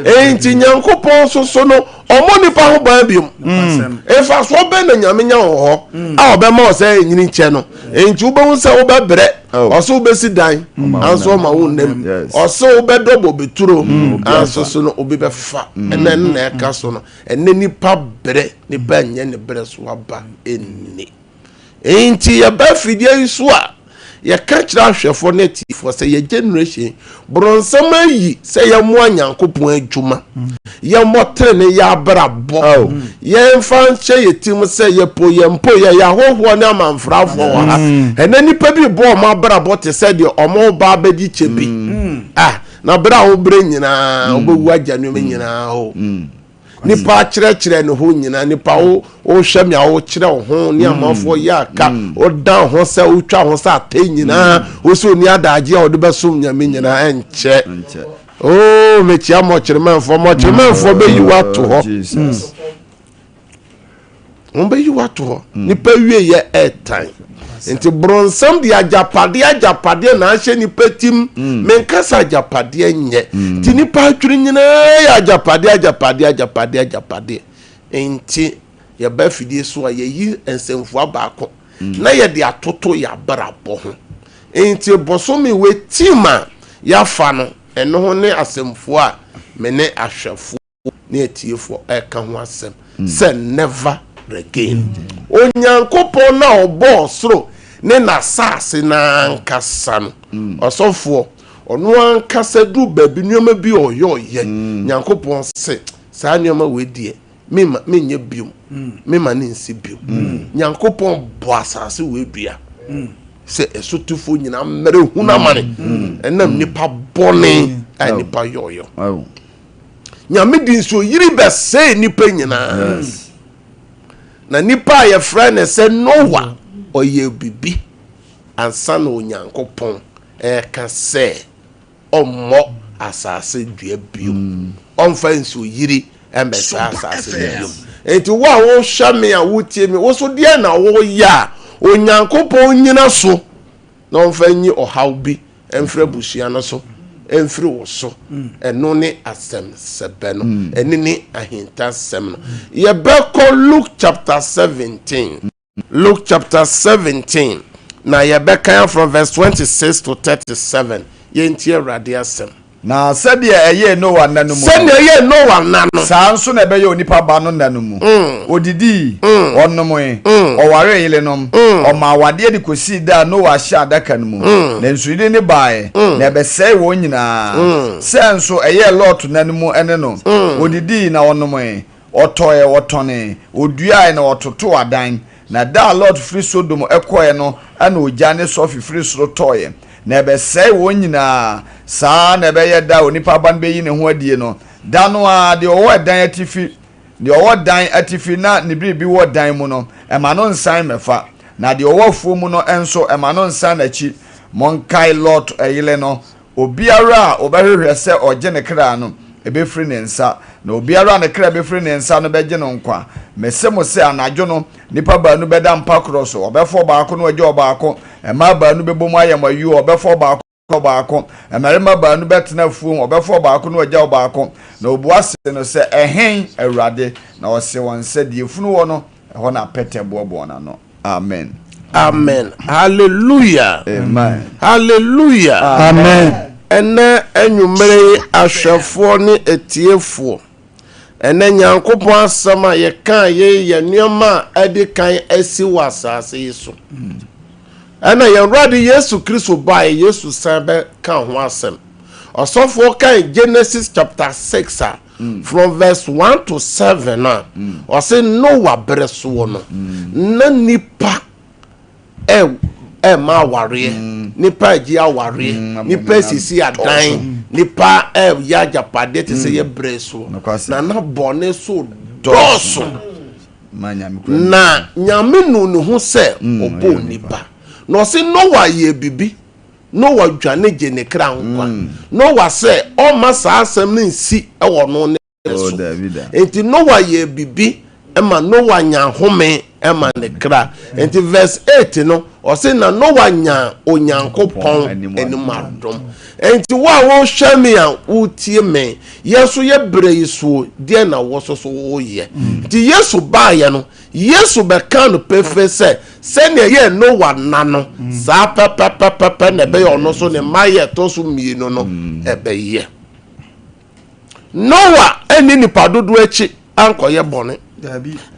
Enti Nyankopɔn nso so no ɔmmɔ nipa ho ban biom. Mfasoɔ bɛn na Nyame nya wɔ hɔ a ɔbɛma wo sɛ ɛnyini nkyɛ no? Enti wobɛhu sɛ wobɛbrɛ. Ɔsɛ wobɛsi dan anso ɔma wo nnam, ɔsɛ wobɛdɔ bɔbɛturo anso so no obi bɛfa. Ɛnɛ ɛno na ɛka so no, ɛnɛ nipa brɛ, nipa nyɛ ne brɛ so aba ɛnni. Enti yɛba afidie yi so a, yɛka kyerɛ ahwɛfoɔ ne atiefoɔ sɛ yɛ generation borɔnsɛm ayi sɛ yɛmmoa Nyankopɔn adwuma, yɛmmɔ tenene yɛ abrabɔ, yɛmfa nhyɛ yɛ tirim sɛ yɛpo yɛmpo yɛyɛ ahɔhoɔ ne amanfrafoɔ wɔ ha. Ɛnɛ nnipa bi bɔ wɔn abrabɔ te sɛ deɛ wɔn ba abɛgye kyɛ bi. Ah, Na berɛ a wobrɛ nyinaa, wobɛwu agya nneɛma nyinaa hɔ. Nipa akyerɛkyerɛ ne ho nyinaa, nipa wo wohwɛ me a wokyerɛ wo ho ne amanfoɔ yɛ aka, woda ho sɛ wotwa ho sɛ atɛ nyinaa, wo sɛ ɔni adagye a wɔde bɛsom Nyame nyinaa ɛnkyɛ. Oo, mekyia mmɔkyeremɛnfoɔ, mmɔkyeremɛnfoɔ bɛyi wo ato hɔ. Wɔn bɛyi wo ato hɔ. Nipa wie yɛ ɛɛtan. Nti borɔnsam de agyapadeɛ agyapadeɛ na ahyɛ nipa tim. Menkasa agyapadeɛ nyɛ. Nti nipa adwene nyinaa yɛ agyapadeɛ agyapadeɛ agyapadeɛ agyapadeɛ. Nti yɛba afidie so a yɛyi nsɛmfua baako na yɛde atoto yɛn abrabɔ ho. Nti bosome wei tim a yɛafa no, ɛno ho ne asɛmfua a me ne ahwɛfoɔ ne atiefoɔ ɛka ho asɛm sɛ never again. Onyankopɔn na ɔbɔɔ soro ne n'asase n'ankasa no, ɔsɔfoɔ, ɔno ankasa duru baabi nneɛma bi ɔyɛ ɔyɛ. Nyankopɔn sɛ saa nneɛma wei deɛ mema menyɛ biom, mema ne nsi biom. Nyankopɔn bɔ asase wei dua sɛ ɛsotefoɔ nyinaa mmerɛ hunu amane ɛnam nipa bɔne a nipa yɔɔyɔ. Nyame de nsuo yiri bɛsɛe nipa nyinaa. Na nipa a yɛfrɛ no sɛ Noa, ɔyɛ bibi ansa na Onyankopɔn ɛka sɛ ɔmmɔ asase dua bio, ɔmfa nsuo yiri ɛmbɛsɛe asase no bio. Nti wo a wohwɛ me a wotie me, wo so deɛ na woyɛ a Onyankopɔn nyina so na ɔmfa nyi ɔhaw bi mfiri abusua no so, mfiri wo so. Ɛno ne asɛm sɛbɛ no, ɛne ne ahintasɛm no. Yɛbɛkɔ Luke chapter 17. Luke chapter 17 na yɛbɛkan from verse 26 to 37. Yɛntie Awurade asɛm. Na sɛdeɛ ɛyɛɛ Noa nna no mu no, Sɛnea ɛyɛɛ Noa nna no, saa nso na ɛbɛyɛ onipa ba no nna no mu. Odidii, ɔnomee, ɔwaree yerenom, ɔmaa awadeɛ de kɔsii da a Noa hyɛɛ adaka no mu. Na nsuyire no baeɛ, na ɛbɛsɛee wɔn nyinaa. Sɛ nso ɛyɛɛ Lot nna no mu ne no, odidii na ɔnomee, ɔtɔeɛ, ɔtɔnee, ɔduaeɛ na ɔtotoo adan. Na da a Lot firi Sodom kɔeɛ no na ogya ne sɔfe firi soro tɔeɛ, na ɛbɛsɛee wɔn nyinaa. Saa ara na ɛbɛyɛ da a Onipa Ba no bɛyi ne ho adie no. Da no ara, deɛ ɔwɔ ɛdan atifi, deɛ ɔwɔ dan atifi na ne biribi wɔ dan mu no, mma no nsan mmɛfa, na deɛ ɔwɔ afuo mu no nso, mma no nsan n'akyi. Monkae Lot yere no. Obiara a ɔbɛhwehwɛ sɛ ɔgye ne kra no, ɛbɛfiri ne nsa, na obiara a ne kra bɛfiri ne nsa no bɛgye no nkwa. Mese mo sɛ, anadwo no, nnipa baanu bɛda mpa korɔ so, wɔbɛfa ɔbaako na wɔagya ɔbaako. Mmaa baanu bɛbom ayam ayuo, wɔbɛfa ɔbaako na ɔbaako. Mmarima baanu bɛtena afuom, wɔbɛfa ɔbaako na wɔagya ɔbaako. Na wɔbua see no sɛ, Ɛhe, Awurade? Na ɔsee wɔn sɛ, Deɛ efunu wɔ no, ɛhɔ na apɛtɛ boaboa wɔn ano. Amen. Amen. Hallelujah. Amen. Hallelujah. Amen. Ɛnɛ anwummere yi ahwɛfoɔ ne atiefoɔ, ɛnɛ Nyankopɔn asɛm a yɛka yɛ yɛ nneɛma a ɛde kan asi wɔ asase yi so. Ɛna yɛn Awurade Yesu Kristo baeɛ, Yesu san bɛka ho asɛm. Ɔsɔfoɔ kan Genesis chapter 6 a from verse 1 to 7 a, ɔse Noah berɛ soɔ no, na nipa ɛma awareɛ, nipa agye awareɛ, nipa sisi adan, nipa ɛyɛ agyapadeɛ te sɛ yɛ berɛ soɔ, na na bɔne so dɔɔso. Na Nyame nu ne ho sɛ ɔbɔɔ nipa. Na ɔse Noah yɛ bibi. Noa dwane gye ne kra nkwa. Noa sɛ ɔmma saa asɛm no nsi wɔ no ne so. Enti Noa yɛɛ biribi ma Noa nya home ma ne kra. Enti verse 8 no, ɔse na Noa nya Onyankopɔn anim adom. Enti wo a wohwɛ me a wotie me, yɛn nso yɛ berɛ yi soɔ, deɛ na wo nso so woyɛ? Nti Yesu baeɛ no, Yesu bɛkaa no pefee sɛ, sɛnea ɛyɛɛ Noa nna no, saa pɛpɛpɛpɛ na ɛbɛyɛ ɔno nso ne mmaeɛ a ɛtɔ so mmienu no ɛbɛyɛ. Noa anni nipa dodoɔ akyi ankɔyɛ bɔne.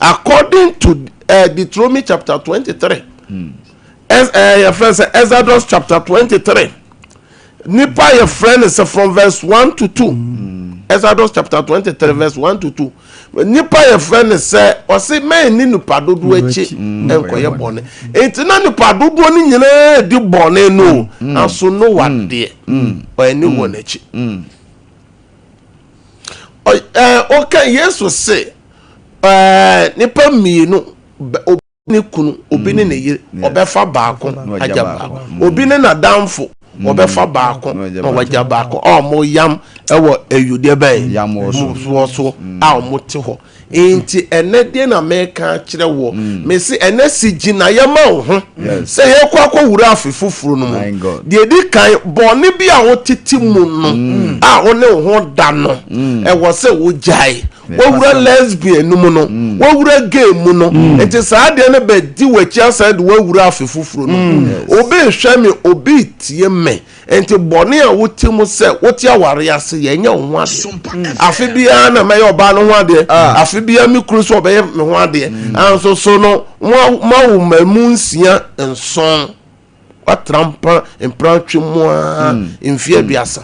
According to Deuteronomy chapter 23, yɛfrɛ sɛ Exodus chapter 23, Nipa yɛfrɛ no sɛ from verse 1 to 2. Exodus chapter 23 verse 1 to 2. Nipa yɛfrɛ no sɛ ɔse mɛnni nipa dodoɔ akyi nkɔyɛ bɔne. Enti na nipa dodoɔ no nyinaa di bɔne no, nanso Noa deɛ ɔanni wɔn akyi. Ɔka Yesu se nipa mmienu, obi ne kunu, obi ne ne yere, ɔbɛfa baako agya baako. Obi ne n'adamfo, ɔbɛfa baako na wagya baako a wɔn yam wɔ awudeɛ bɛn wɔ so a wɔn te hɔ. Nti ɛnɛ deɛ na mɛka akyerɛ wɔ, mesi ɛnɛ si gyinaeɛ ma wo ho sɛ yɛkɔ akɔwura afe foforɔ no mu. Deɛ di kan, bɔne bi a wotete mu no a wo ne wo ho da no, ɛwɔ sɛ wogyae. Wawura lesbian no mu no, wawura gay mu no, nti saa adeɛ no bɛdi w'akyi asan de wawura afe foforɔ no mu. Obi rehwɛ me, obi retie me, nti bɔne a wote mu sɛ wote aware ase, yɛnyɛ wo ho adeɛ. Afe biara na mɛyɛ ɔbaa no ho adeɛ, afe biara me kunu sɛ ɔbɛyɛ me ho adeɛ, anso so no moawo mmamu 6 7, watra mpa mprantwe mu ara mfeɛ 30.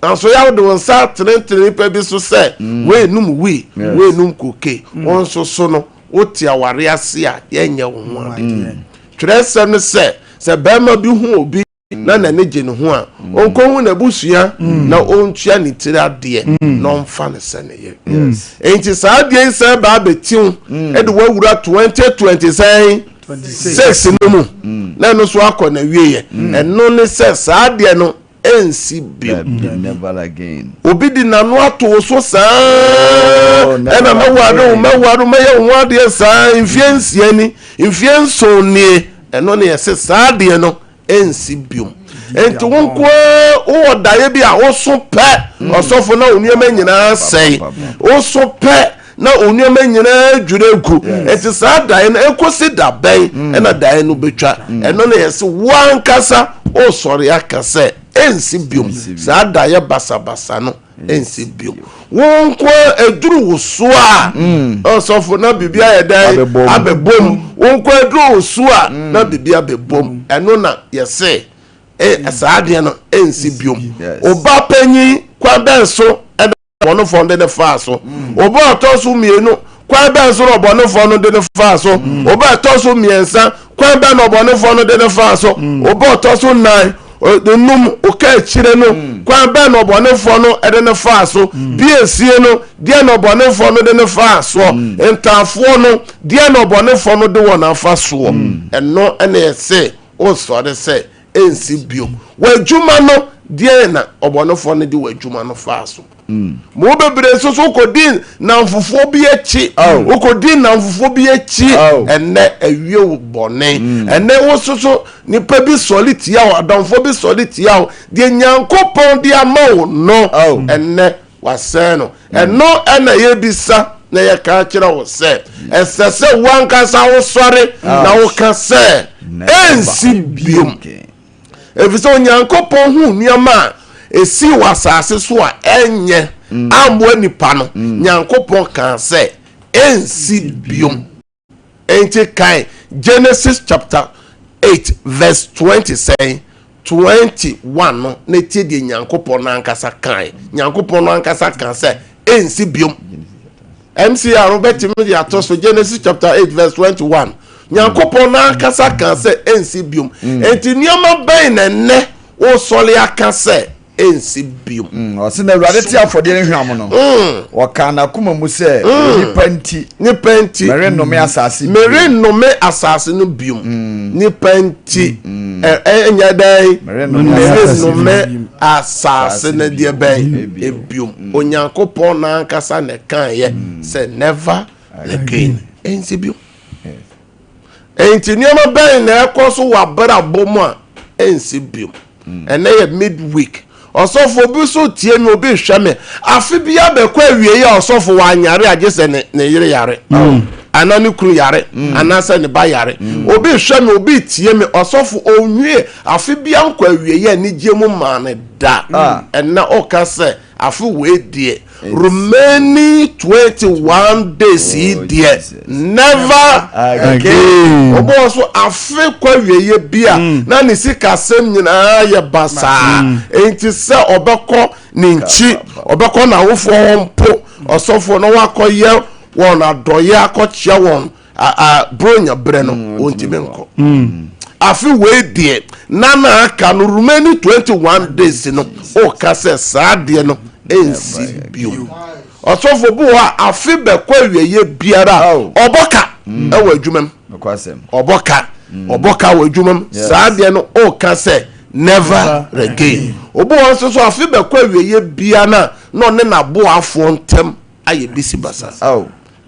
Nanso yɛ wode wo nsa atenetene nipa bi so sɛ wei num wii, wei num koke, wo nso so no wote aware ase a yɛnyɛ wo ho adeɛ. Twerɛsɛm no sɛ sɛ barima bi hu obi na n'ani gye ne ho a, ɔnkɔhu n'abusua na ɔntua ne tiri adeɛ na ɔmfa no sɛ ne yere. Enti saa adeɛ yi sɛ baa bɛtiw de wawura 2020 sɛn 6 no mu na ɛno nso akɔ n'awieɛ. Ɛno ne sɛ saa adeɛ no ɛnsi bio. Obi di n'ano ato wo so saa, ɛna mɛware wo, mɛware wo, mɛyɛ wo ho adeɛ saa mfeɛ 6 ni, mfeɛ 7 nie. Ɛno ne yɛsɛ saa adeɛ no ɛnsi biom. Nti wo nko ara wowɔ daeɛ bi a woso pɛ, ɔsɔfo, na wo nneɛma nyinaa sɛe. Woso pɛ na wo nneɛma nyinaa dwiri agu. Nti saa daeɛ no ɛkɔsi da bɛn ɛna daeɛ no bɛtwa? Ɛno ne yɛsɛ wo ankasa wosɔre aka sɛ ɛnsi biom. Saa daeɛ basabasa no ɛnsi biom. Wo nko ara ɛduru wo so a, ɔsɔfo, na biribi ayɛ dɛn abɛbom. Wo nko ara ɛduru wo so a na biribi abɛbom. Ɛno na yɛsɛ saa adeɛ no ɛnsi biom. Ɔba panyin, kwan bɛn so ɛna ɔbɔnefoɔ no de ne faa so? Ɔba ɔtɔ so mmienu, kwan bɛn so na ɔbɔnefoɔ no de ne faa so? Ɔba ɛtɔ so mmiɛnsa, kwan bɛn na ɔbɔnefoɔ no de ne faa so? Ɔba ɔtɔ so 4, 5, ɔka akyire no, kwan bɛn na ɔbɔnefoɔ no de ne faa so? Biesie no, deɛ na ɔbɔnefoɔ no de ne faa soɔ? Ntaafoɔ no, deɛ na ɔbɔnefoɔ no de wɔn afa soɔ? Ɛno ɛna yɛsɛ wosɔre sɛ ɛnsi biom. W'adwuma no, deɛ na ɔbɔnefoɔ no de w'adwuma no faa so? Mo bebree nso so wokɔdi nnamfofoɔ bi akyi, wokɔdi nnamfofoɔ bi akyi, ɛnɛ awie wo bɔne. Ɛnɛ wo nso so nipa bi sɔre tia wo, adamfoɔ bi sɔre tia wo, deɛ Nyankopɔn de ama wo no, ɛnɛ wasɛe no. Ɛno ɛna yɛbisa na yɛka kyerɛ wo sɛ ɛsɛ sɛ woankasa wosɔre na woka sɛ ɛnsi biom. Ɛfiri sɛ Onyankopɔn hu nneɛma a ɛsii wɔ asase so a ɛnyɛ ammoa nipa no, Nyankopɔn kaa sɛ ɛnsi biom. Enti kan Genesis chapter 8 verse 20 sɛn 21 no na tie deɛ Nyankopɔn no ankasa kae. Nyankopɔn no ankasa kaa sɛ ɛnsi biom. MCR wobɛtumi de ato so Genesis chapter 8 verse 21. Nyankopɔn no ankasa kaa sɛ ɛnsi biom. Enti nneɛma bɛn na ɛnnɛ wosɔre aka sɛ ɛnsi biom? Ɔse na Awurade te afɔdeɛ no hwam no, ɔkaa n'akoma mu sɛ, nipa nti, nipa nti, merennome asase bio. Merennome asase no biom. Nipa nti, ɛnyɛ dɛn? Merennome asase no deɛ bɛn ebiom. Onyankopɔn n'ankasa na ɛkaeɛ sɛ never again, ɛnsi biom. Enti nneɛma bɛn na ɛkɔ so wɔ abrabɔ mu a ɛnsi biom? Ɛnɛ yɛ midweek. Ɔsɔfo, obi so tie me, obi hwɛ me. Afe bi abɛkɔ awie a ɔsɔfo wanyare agye sɛ ne ne yere yare. Anaa ne kunu yare, anaasɛ ne ba yare. Obi hwɛ me, obi tie me, ɔsɔfo onwie afe bi ankɔ awie yɛ anigye mu maa ne da. Ɛnɛ ɔka sɛ. Afe wei deɛ, remaining 21 days yi Oh, deɛ, Jesus. never Again. Ɔbɔ wɔ so afe kɔ awieɛ bi a na ne sikasɛm nyinaa yɛ basaa. Enti sɛ ɔbɛkɔ ne nkyi, ɔbɛkɔ n'awofoɔ hɔ mpo, ɔsɔfoɔ na wakɔyɛ wɔn adɔeɛ akɔkyea wɔn bronya berɛ no, ɔntumi nkɔ. Afe wei deɛ, na na aka no remaining 21 days no, ɔka sɛ saa deɛ no ɛnsi bio. Ɔsɔfoɔ bi wɔ hɔ a afe bɛkɔ awieɛ biara a, ɔbɔ ka ɛwɔ adwuma mu. Ɔbɔ ka, ɔbɔ ka wɔ adwuma mu. Saa deɛ no ɔka sɛ never again. Obi wɔ hɔ nso so afe bɛkɔ awieɛ biara na na ɔne n'aboafoɔ ntam ayɛ bisi basa.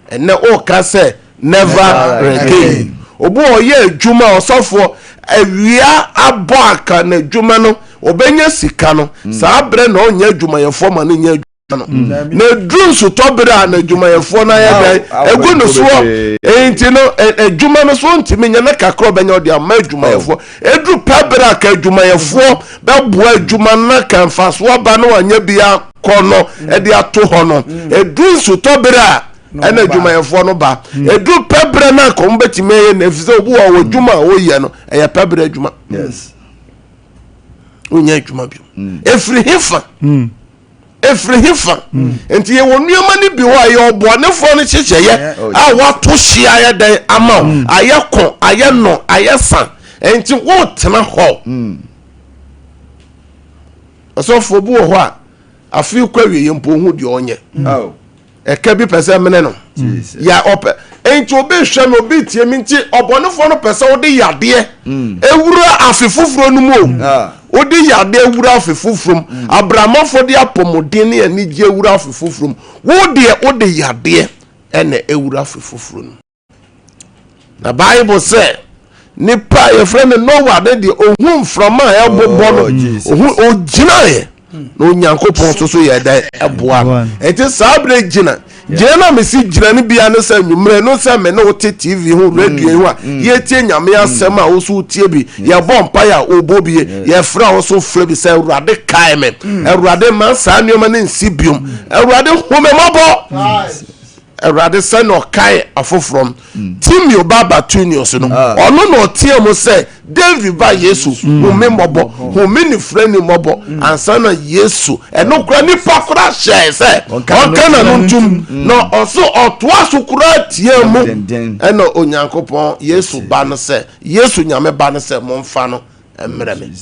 Ɛnɛ ɔka sɛ never again. Obi wɔ ɔyɛ adwuma ɔsɔfoɔ awia abɔ aka n'adwuma no ɔbɛnya sika no saa berɛ na ɔnyɛ adwumayɛfoɔ ma no nyɛ adwuma no. Na eduru nsotɔ bere a n'adwumayɛfoɔ no ayɛ dɛn egu no soɔ. Enti no adwuma no so ntumi nyɛ na kakra ɔbɛnya ɔde ama adwumayɛfoɔ. Eduru pɛ bere a ka adwumayɛfoɔ bɛboa adwuma no na ka mfasoɔ aba na wanya bi akɔ no ɛde ato hɔ no. Eduru nsotɔ bere a ɛna adwumayɛfoɔ no ba. Eduru pɛ bere no a ka wɔn bɛtumi ayɛ no efisɛ obi wɔ wɔ adwuma a wɔyɛ no ɛyɛ pɛ bere adwuma. Wonyɛ adwuma bio. Efiri hefa? Efiri hefa? Nti yɛwɔ nneɛma no bi hɔ a yɛ ɔbɔnefoɔ no hyehyɛeɛ a wato hye ayɛ dɛn ama wo, ayɛ ko, ayɛ nɔ, ayɛ sa. Nti wotena hɔ. Ɔsɔfoɔ bi wɔ hɔ a afei kɔ awieeɛ mpo ohu deɛ ɔnyɛ. Ɛka bi pɛ sɛ mene no. Ya ɔpɛ. Nti obi hwɛ me, obi tie me, nti ɔbɔnefoɔ no pɛ sɛ wode yadeɛ ewura afe foforɔ no mu o. Wode yadeɛ ewura afe foforɔ mu. Abramofoɔ de apɔmuden ne anigye ewura afe foforɔ mu. Wo deɛ wode yadeɛ ɛna ewura afe foforɔ no mu. Na Bible sɛ nipa a yɛfrɛ no Noah ne deɛ ohun mframa a ɛbobɔ no, ohun ogyinaeɛ na Onyankopɔn nso so yɛ dɛ ɛboa no. Ɛnti saa berɛ gyina gyina na mesi gyina no bia ne sɛ nwummerɛ no sɛ me ne wo te TV ho, radio ho a yɛtie Nyame asɛm a wo so wotie bi, yɛbɔ mpaeɛ a wobɔ bi, yɛfrɛ a wo so frɛ bi sɛ Awurade kae me, Awurade ma saa nneɛma no nsi biom, Awurade hu me mmɔbɔ. Awurade sɛ na ɔkae afoforɔ no. Timeo ba Bartimeus no, ɔno na ɔteɛ mu sɛ, David ba Yesu, hu me mmɔbɔ, hu me nifirani mmɔbɔ. Ansa na Yesu, ɛno koraa nipa koraa hyɛɛ sɛ ɔnka n'ano ntom, na ɔso ɔtoa so koraa teɛ mu. Ɛna Onyankopɔn Yesu ba no sɛ, Yesu Nyame ba no sɛ, momfa no mmrɛ me.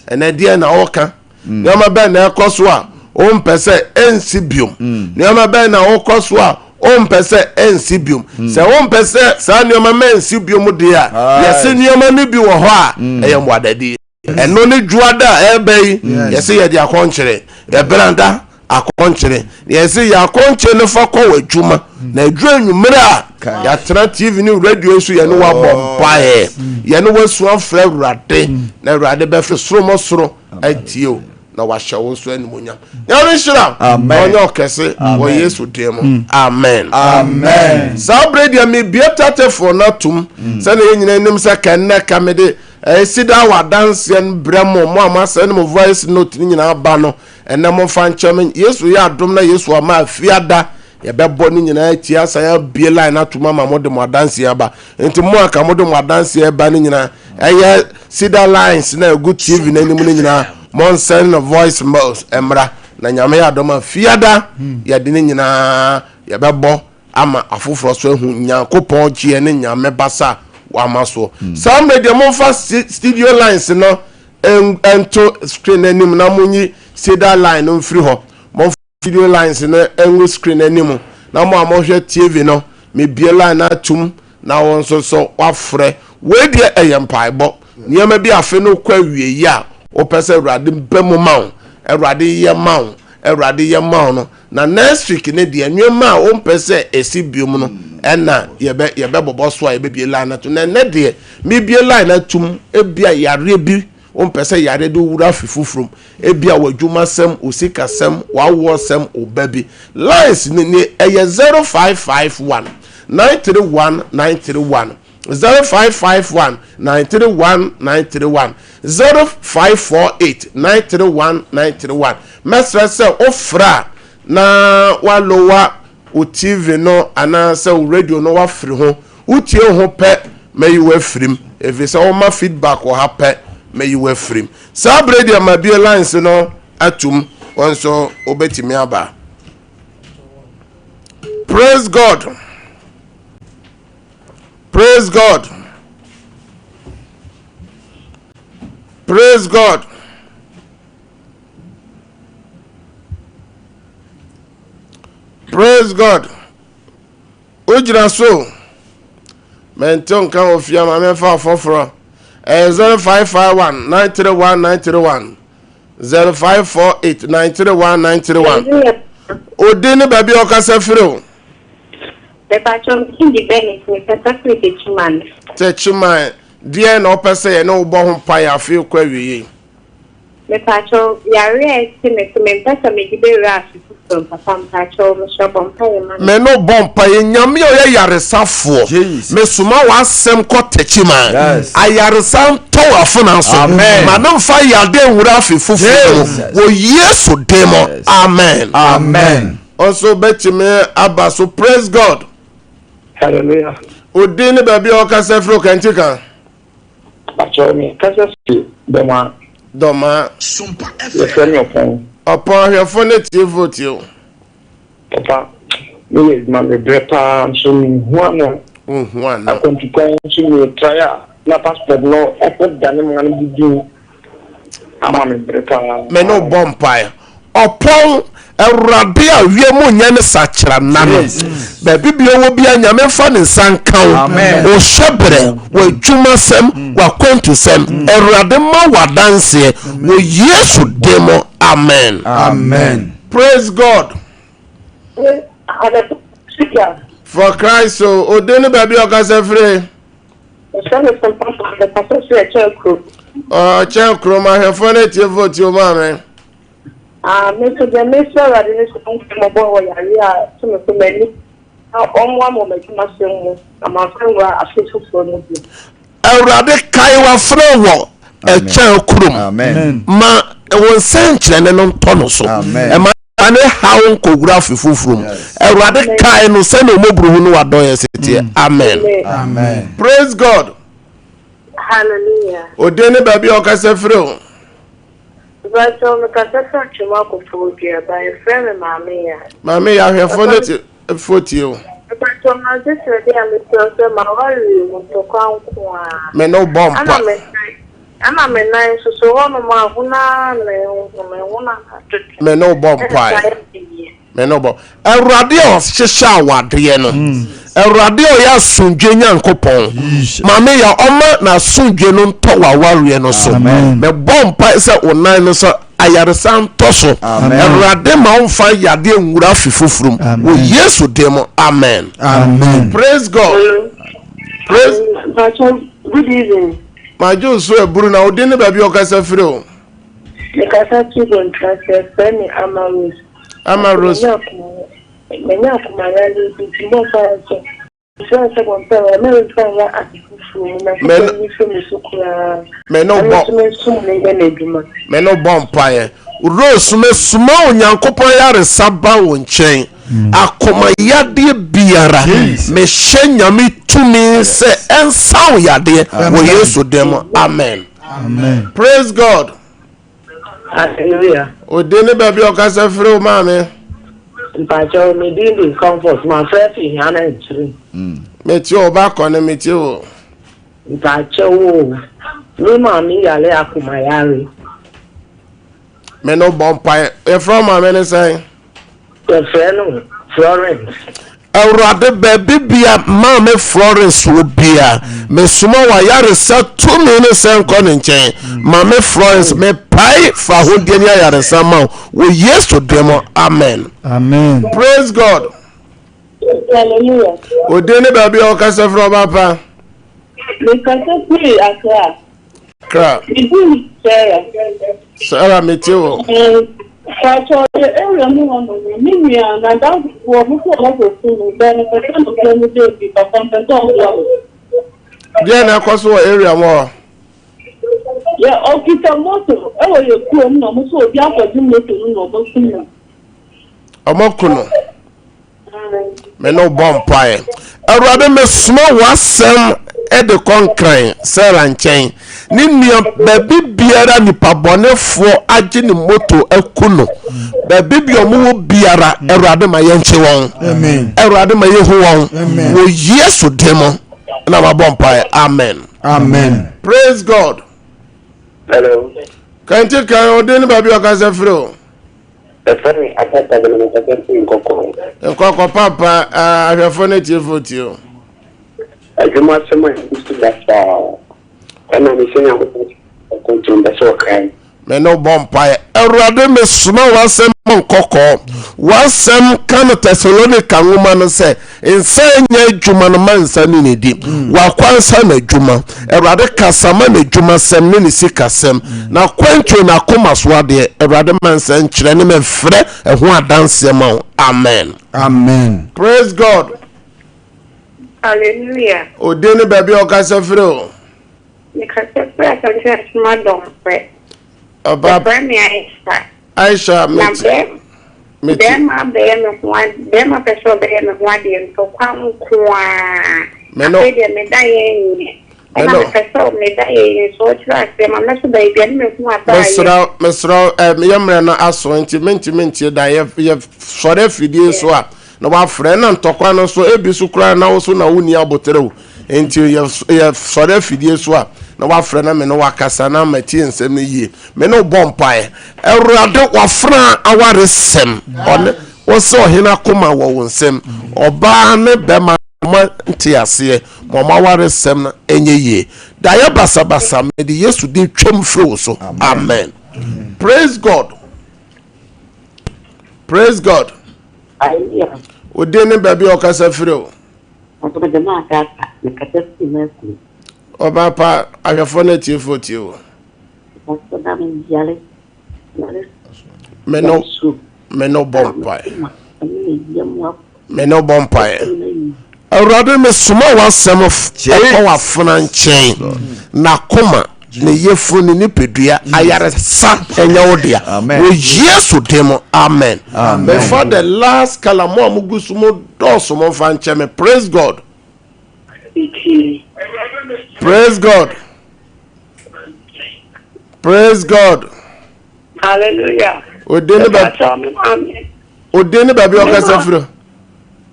Ɛnɛ deɛ na ɔka? Nneɛma bɛn na ɛkɔ so a wompɛ sɛ ɛnsi biom? Nneɛma bɛn na wokɔ so a wompɛ sɛ ɛnsi biom? Sɛ wompɛ sɛ saa nneɛma ma ɛnsi biom deɛ a, yɛse nneɛma no bi wɔ hɔ a ɛyɛ mmoadadi. Ɛno ne dwoada a ɛreba yi, yɛse yɛde akɔnkyere, ɛbrada akɔnkyere. Yɛse yɛ akɔnkyere no fa kɔ w'adwuma, na ɛduru anwummerɛ a yɛatena TV ne radio so yɛne wabɔ mpaeɛ, yɛne wasu afrɛ Awurade, na Awurade bɛfiri soro mɔ soro atie o na wahyɛ wo nso animuonyam. Nyame nhyira na ɔnyɛ ɔkɛse wɔ Yesu din mu. Amen. Amen. Saa bere deɛ mebie tatefoɔ no atom sɛnea yɛn nyinaa nim sɛ kɛnnɛ ka mede ɛsi daa wɔ adanseɛ no brɛ mo, mo a moasɛne mo voice note no nyinaa ba no, ɛnnɛ momfa nkyɛ me. Yesu yɛ adom na Yesu ama afiada yɛbɛbɔ ne nyinaa akyi asan abie line atom ama mo de mo adanseɛ aba. Nti mo a ka mo de mo adanseɛ ba no nyinaa, ɛyɛ cedar lines na ɛgu TV no anim no nyinaa, mo nsɛn no voice mails mmra, na Nyame yɛ adom a fiada yɛde ne nyinaa yɛbɛbɔ ama afoforɔ so ahu Nyankopɔn gyeɛ ne Nyame basa a wama soɔ. Saa mmerɛ deɛ momfa studio lines no nto screen anim na monyi cedar line no mfiri hɔ. Momfa studio lines no ngu screen anim na mo a mohwɛ TV no, mebue line no atum na wo nso so woafrɛ. Wei deɛ ɛyɛ mpaebɔ. Nneɛma bi afe no kɔ awieeɛ a wopɛ sɛ Awurade ba mu ma wo, Awurade yɛ ma wo, Awurade yɛ ma wo no. Na next week no deɛ nneɛma a wompɛ sɛ ɛsi biom no ɛna yɛbɛ yɛbɛbobɔ so a yɛbɛbue line no atum. Na ɛnɛ deɛ mebue line no atum, ebia yareɛ bi wompɛ sɛ yareɛ de wo wura afe foforɔ mu, ebia w'adwumasɛm, wo sikasɛm, w'awoɔsɛm, wo ba bi. Lines no nie, ɛyɛ 0551 931 931. 0551 931 931 0548 931 931. Mɛsrɛ sɛ wofrɛ a na woalowa wo TV no anaasɛ wo radio no woafiri ho. Wotie ho pɛ mɛyi wo afirim ɛfiri sɛ woma feedback wɔ ha pɛ mɛyi wo afirim. Saa berɛ deɛ mabue lines no atum wo nso wobɛtumi aba. Praise God. Praise God. Praise God. Praise God. Wogyina so. Mente nka wɔ fie ama memfa foforɔ. Ɛyɛ 0551 931 931 0548 931 931. Odi ne baabi a ɔkasa firi o. Mepakyɛw me din de Bernice mekasa firi Techiman. Techiman, deɛn na wopɛ sɛ yɛne wo bɔ ho mpaeɛ afe rekɔ awieɛ yi? Mepakyɛw, yare a ɛte me so mempɛ sɛ mede bɛwura afe foforɔ mu papa mpakyɛw mesrɛ bɔ mpaeɛ ma me. Me ne wo bɔ mpaeɛ Nyame a ɔyɛ yaresafoɔ mesoma w'asɛm kɔ Techiman ayaresa ntɔ w'afena so ma no mfa yadeɛ nwura afe foforɔ mu wɔ Yesu din mu amen. Amen. Ɔnso bɛtumi aba so praise God. Hallelujah. Odin ne baabi a ɔkasa firi ɔkanti kan. Pakyɛw me kasa firi Dɔmaa. Dɔmaa. Yɛfrɛ me Ɔpɔn. Ɔpɔn ahwɛfo ne tiefo tie o. Papa me yɛ adwuma me brɛ paa nso me nhu ano. Nhu ano. Akwantukwan nso me try a na passport no ɛkɔ dane ma no de din. Ama me bere paa. Me ne wo bɔ mpae. Ɔpɔn, Awurade a wiem nyɛ ne sakyera-nna no, baabi bia ɔwɔ bia Nyame mfa ne nsa nka wo, wo hyɛberɛ, w'adwumasɛm, w'akwantusɛm, Awurade ma wo adanseɛ wɔ Yesu din mu, amen. Amen. Praise God. For Christ o, odin ne baabi a ɔkasa firi. Wɔfrɛ me Frimpong ma mekasa firi Ɛkyɛn kurom. Ɔkyɛn kurom ahwɛfoɔ ne atiefoɔ tie o maame. Ah, me nso deɛ mesrɛ Awurade ne sɛ ɔnhu me mmɔbɔ wɔ yareɛ a ɛto me so m'ani na ɔmmoa me wɔ m'adwumasɛm mu na mamfa nwura afe foforɔ mu bio. Awurade kae w'afenaa wɔ Ɛkyɛn kurom ma wo nsɛnkyerɛnne no ntɔ no so. Ɛma ne haw nkɔwura afe foforɔ mu. Awurade kae no sɛnea ɔmmɔborɔhunu ne w'adɔeɛ se teɛ. Amen. Praise God. Hallelujah. Odin ne baabi a ɔkasa firi o. Mpakyɛw mekasa firi Twam Akɔfoɔ Duaba. Yɛfrɛ me Maame Ya. Maame Ya ahwɛfoɔ ne tie foɔ tie o. Mpakyɛw m'adesrɛdeɛ a mesrɛ sɛ m'awareɛ mu ntɔkwa nko ara. Me ne wo bɔ mpa. Ɛna me nan nso so hɔnom a hunu ara na ɛhohono, ɛhono ara twetwe. Me ne wo bɔ mpae. Me ne wo bɔ. Awurade a ɔhyehyɛ awadeɛ no, Awurade a ɔyɛ asomdwe Nyankopɔn, Maame ya ɔma n'asomdwe no ntɔ w'awareɛ no so. Mebɔ mpae sɛ wo nan no so ayaresa ntɔ so. Awurade ma ɔmfa yadeɛ nwura afe foforɔ mu. Wɔ Yesu din mu, amen. Amen. Praise God. Praise. Good evening. Magye wo so aburu na wo din ne baabi a ɔkasa firi o. Mekasa firi Bontrase, yɛfrɛ me Ama Rose. Ama Rose. Manya akomayare bi nti bɔ mpaeɛ sɛ mesrɛ sɛ bɔ mpaeɛ ma meremfa nyɛ ade foforɔ mu na sɛ nyi firi me so koraa. Me ne wo bɔ. Me nso mensom no nyɛ n'adwuma. Me ne wo bɔ mpaeɛ. Rose mesoma Onyankopɔn ayaresa ba wo nkyɛn. Akoma yadeɛ biara mehyɛ Nyame tumi sɛ ɛnsa wo yadeɛ wɔ Yesu din mu amen. Praise God. Hallelujah. Odi ne baabi a ɔkasa firi wo maame. Mpakyɛw me din de Comfort ma frɛ fi hia na nkyiri. Metie wo ba kɔ ne metie wo. Mpakyɛw o me maame yare akoma yare. Me no bɔ mpae yɛfrɛ wo maame ne sɛn. Yɛfrɛ no Florence. Awurade, baabi bia Maame Florence wɔ bia, mesoma w'ayaresa tumi no sɛ nkɔ ne nkyɛn. Maame Florence, mepae fa ahodeɛ ne ayaresa ma wo wɔ Yesu din mu. Amen. Amen. Praise God. Hallelujah. Odin ne baabi a ɔkasa firi ɔba pa. Mekasa firi Accra. Kra. Me din Sarah. Sarah me te wo. Pacho yɛ area mu hɔ nom no me nua n'adamfofoɔ ɔmo sɛ ɔmo kɔ ku no bɛn no pɛ sɛ nokorɛ no da adi papa mpɛ sɛ ɔboa me. Deɛ na ɛkɔ so wɔ area mu hɔ? Yɛ ɔkita moto ɛwɔ yɛ kurom na ɔmo sɛ obi akɔgye moto no na ɔmo aku no. Ɔmo aku no. Me ne wo bɔ mpaeɛ. Awurade mesoma w'asɛm de kɔ Nkran, Sarah nkyɛn. Ne nua baabi biara nipa bɔnefoɔ agye ne moto aku no. Baabi bi ɔmo wɔ biara Awurade ma yɛnkye wɔn. Awurade ma yɛhu wɔn. Wɔ Yesu din mu na mabɔ mpaeɛ. Amen. Amen. Praise God. Hello. Kɛntɛ kan ɔden ne baabi ɔkasa firi o. Yɛfrɛ me Atta Tagbana mekasa firi Nkɔkɔ. Nkɔkɔ papa ahwɛfoɔ ne atiefoɔ tie o. Adwuma asɛm a ɛgu so da saa ɛna mesɛ Nyankopɔn ɔkɔntom bɛ sɛ ɔkae. Me ne wo bɔ mpaeɛ. Awurade mesoma w'asɛm nkɔkɔɔ. W'asɛm ka no Tesalonika nwoma no sɛ nsa nyɛ adwuma no ma nsa ne ne di. Mm. W'akwansa na adwuma. Awurade kasa ma n'adwumasɛm ne ne sikasɛm. N'akwantuo n'akoma so adeɛ. Awurade ma nsa nkyerɛ ne mɛfrɛ ɛho adanseɛ ma wo. Amen. Amen. Praise God. Hallelujah. Odin ne baabi a ɔkasa firi o. Mekasa firi Asante Akyem Adɔmprɛ. Ɔba. Yɛfrɛ me Aisha. Aisha Na mete. bɛɛ Mete. bɛɛma abɛyɛ me ho ad bɛɛma pɛ sɛ ɔbɛyɛ me ho adeɛ ntɔkwa nko ara. Me no. Afei deɛ meda yɛ nyɛ. Me Ɛna no. mepɛ sɛ meda yɛ yi nso ɔkyerɛ aseɛ ma mɛso baabi a ne mehu aba a yɛ. Mesrɛ wo mesrɛ wo ɛm yɛ mmerɛ no aso nti mentumi ntie da yɛ yɛ sɔre afidie so a na wafrɛ na ntɔkwa no so ebi so koraa na wo so na wonni abotere o nti yɛ yɛ sɔre afidie so a na wafrɛ na me ne wakasa na matie nsɛm no yie me ne wobɔ mpaeɛ awurade wafra awaresɛm ɔne wo sɛ ɔhene akoma wɔ wo nsɛm ɔbaa ne bɛma ma nte aseɛ ma ɔma awaresɛm no ɛnyɛ yie daeɛ basabasa mede yesu din twam firi wo so amen praise god praise god Wo din ne baabi a ɔkasa firi o. Ɔbaa pa ahwɛfoɔ no atiefoɔ tie o. Me no me no bɔ mpae. Me no bɔ mpae. Awurade mesoma w'asɛm ɛkɔ w'afena nkyɛn n'akoma ne yefunu ne nipadua ayaresa ɛnyɛ wo dea wɔ Yesu din mu amen. Mefa the last color mo a mo gu so mo dɔɔso mo nfa nkyɛ me praise God. Praise God. Praise God. Hallelujah. Ode ne ba Ode ne baabi ɔkasa firi.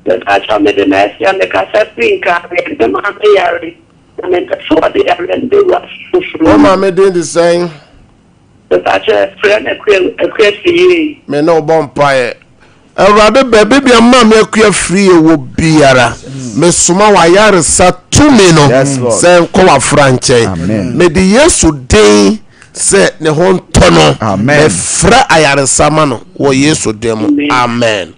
Mepakyɛw mede m'asia mekasa firi Nkareɛ me maame yare na mepɛ sɛ ɔde yareɛ no bɛwura foforo Wo mu. maame din de sɛn? Mepakyɛw frɛ no Akua Akua Fiyie. Me ne wo bɔ mpaeɛ. Awurade baabi bia maame Akua Firiye wɔ biara mesoma w'ayaresa tumi no sɛ nkɔ w'afra nkyɛn. Mede Yesu din sɛ ne ho ntɔ no mefrɛ ayaresa ma no wɔ Yesu din mu. Amen.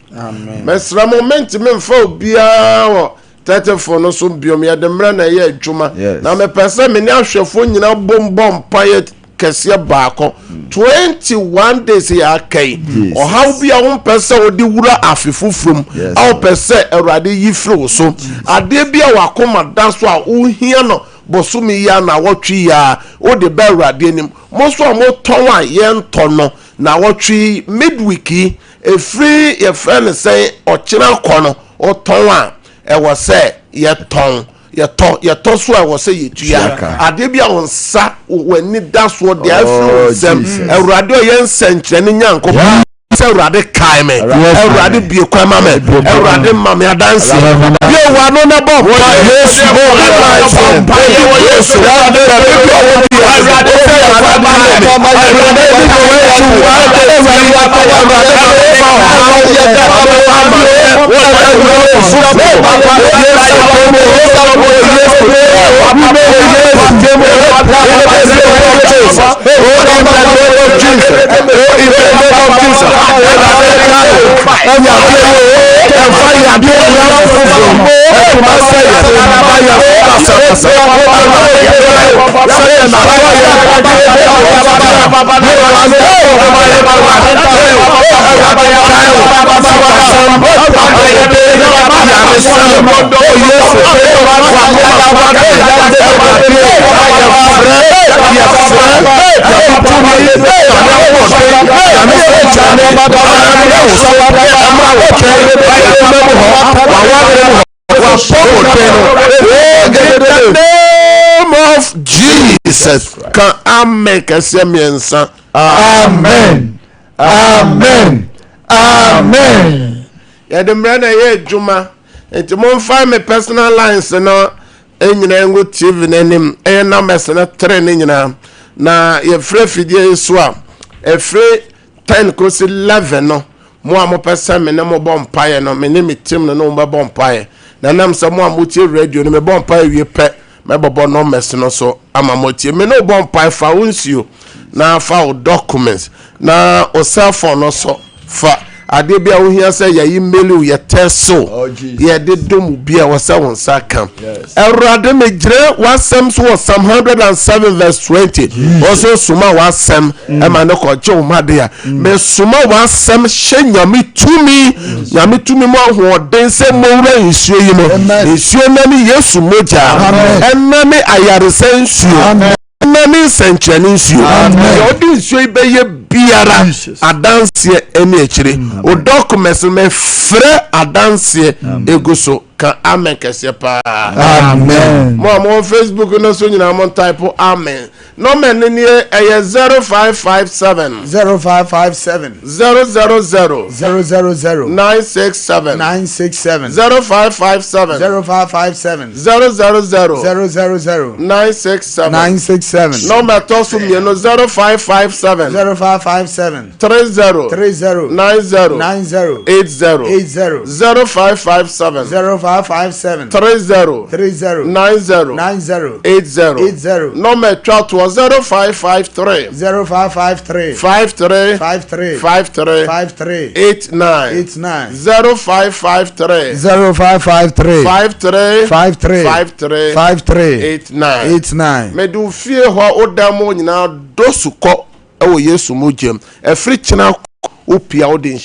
Mesrɛ mo mentumi mfa obiara wɔ tɛtefo no so biom yɛde mmerɛ na ɛyɛ adwuma na mepɛ sɛ me ne ahwɛfoɔ nyinaa bom bɔ mpaeɛ kɛseɛ baako 21 days yɛ aka yi ɔhaw bi a wompɛ sɛ wode wura afe foforɔ mu a wopɛ sɛ awurade yi firi wo so adeɛ bi a wakoma da so a wohia no bosome yi a naawɔtwe yi a wode bɛ awurade anim mo nso a motɔn a yɛntɔ no naawɔtwe yi midweek yi ɛfiri yɛfrɛ no sɛn ɔkyena kɔ no wotɔn a ɛwɔ sɛ yɛtɔn yɛtɔ yɛtɔ so a ɛwɔ sɛ yɛtua adeɛ bi a wo nsa w'ani da soɔ deɛ afiri wo oh, nsam awurade ɔyɛ nsɛnkyerɛnne nyankopɔn sɛ awurade kae me awurade bie kwan ma me awurade ma me adanse bie wa no na bɔ mpa yesu bɔ mpa yɛ wɔ yesu awurade bi ɔwɔ bi awurade sɛ awurade kae me awurade bi wɔ yesu awurade In the name of Jesus, ka amen kɛseɛ mmiɛnsa. Amen. Amen. Amen. Yɛde mmerɛ na ɛyɛ adwuma nti momfa me personal lines no nyinaa ngu TV no anim ɛyɛ numbers no tere no nyinaa na yɛfrɛ fidie yi so a ɛfiri 10 kɔsi 11 no mo a mopɛ sɛ me ne mo bɔ mpaeɛ no me ne me team no ne mo bɛbɔ mpaeɛ na nam sɛ mo a motie radio no mebɔ mpaeɛ wie pɛ mɛbɔbɔ numbers no so ama moatie me ne wo bɔ mpaeɛ fa wo nsuo na fa wo documents na wo cell phone no so fa adeɛ bi a wohia sɛ yɛyi mail wo yɛ text wo Oh, Jesus. yɛde dom bi a wɔsɛ wo nsa ka Yes. Awurade, megyina w'asɛm so wɔ Psalm 107 verse 20 ɔsɛ soma w'asɛm ɛma ne kɔgye wo ma de a mesoma w'asɛm hyɛ Nyame tumi, Nyame tumi mu ahoɔden sɛ mowura nsuo yi mu. Amen. Nsuo no ne Yesu mogya, ɛna ne ayaresa nsuo, ɛna ne nsɛnkyerɛnne nsuo. Deɛ ɔde nsuo yi bɛyɛ biara, adanseɛ ɛne akyire o documents mefrɛ adanseɛ egu so. Ka amen kɛseɛ paa. Amen. Mo a mo wɔ Facebook no so nyinaa, mo type amen. Nɔmba no nie, ɛyɛ 0557 0557 000 000 967. 967. 0557 0557 000 000 967. 967. Nɔmba ɛtɔ so mmienu, 0557 0557 30 30 90 90 80. 80. 0557 0557 30 30 90 90 80. 80. Nɔmba ɛtwa toɔ, 0553 0553 53 53 53 53 89. 89. 0553 0553 53 53 53 53 89. 89. Mede wo fie hɔ, wo dan mu nyinaa dɔ sukɔ ɛwɔ Yesu mu gyam. Ɛfiri kyena wopia wode nhyɛ.